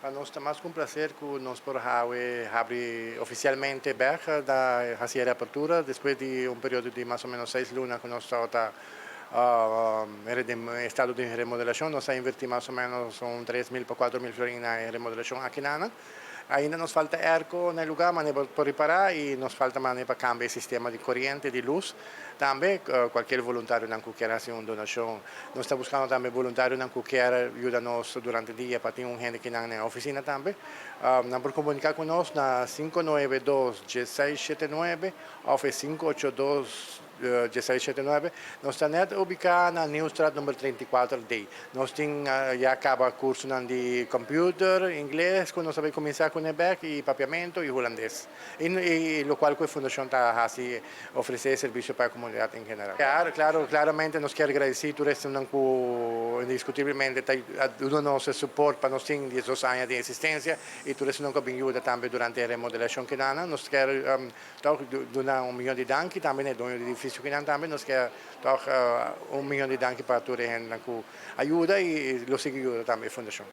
Pa nos ta mas ku un plaser ku nos por habri ofisialmente bèk, da hasi e apertura despues di un periodo di mas o ménos 6 luna ku nos tabata den estado di remodelashon. Nos a invertí mas o ménos un 3 mil pa 4 mil florin na remodelashon aki nan. Ainda nos falta airco na lugá, mas pa repará, i nos falta mas pa kambia e sistema di koriente, di lus. Tambe, kualke voluntario ku ke hasi un donashon, nos ta buskando tambe voluntario ku ke yuda nos durante dia pa tin un hende aki na ofisina tambe. Nan por komuniká ku nos na 592 1679 òf 582 1679. Nos ta net ubiká na Nieuwstraat number 34D. Nos tin ya kaba kurso di computer, ingles, ku nos a kuminsá ku bèk, i papiamento i hulandes. I lokual ku e fundashon ta asina ofresé servisio pa e komunidat en general. Klaro, klaramente nos ke gradisí tur esnan ku indiskutiblemente ta duna nos suporte pa nos tin 12 aña di eksistensia i tur esnan ku a bin yuda tambe durante e remodelashon ku nos ke toch duna un mion di danki tambe na doño di edifisio ku tambe nos ke toch un mion di danki pa tur hende ku a yuda i lo sigui yuda tambe e fundashon.